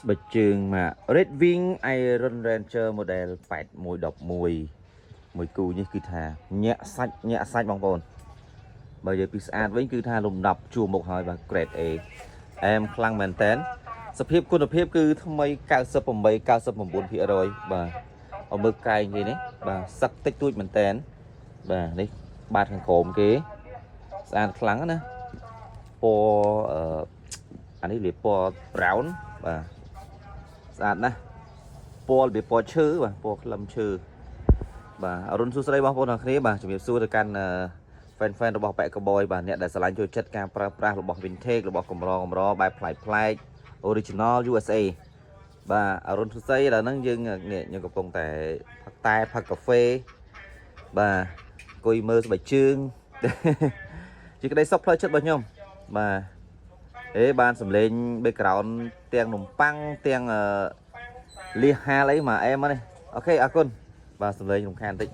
ស្បែកជើងមក Red Wing Iron Ranger model 8111មួយគូនេះគឺថាញាក់សាច់ញាក់សាច់បងប្អូនបើនិយាយពីស្អាតវិញគឺថាលំដាប់ជួរមុខហើយបាទ grade A អែមខ្លាំងមែនតើសភាពគុណភាពគឺថ្មី98 99%បាទឲ្យមើលកែងគេនេះបាទសឹកតិចតួចមែនតើបាទនេះបាតខាងក្រោមគេស្អាតខ្លាំងណាស់ពណ៌អឺអានេះវាពណ៌ brown បាទស្អាតណាស់ពណ៌របៀបពណ៌ឈើបាទពណ៌ក្លឹមឈើបាទអរុនសួស្តីបងប្អូនទាំងគ្នាបាទជំរាបសួរទៅកាន់ fan fan របស់ប៉ែកកបយបាទអ្នកដែលស្រឡាញ់ចូលចិត្តការប្រើប្រាស់របស់ vintage របស់កម្រកម្របែបប្លែកប្លែក original USA បាទអរុនសួស្តីឥឡូវហ្នឹងយើងនេះយើងកំពុងតែផឹកតែផឹកកាហ្វេបាទអង្គុយមើលស្បែកជើង ជាក្តីសុខផ្លូវចិត្តរបស់ខ្ញុំបាទអេបានសំលេង background ទាំងនំប៉័ងទាំងអឺលៀសហាលអីមកអែមមកនេះOK អរគុណបាទសំលេងរំខានតិច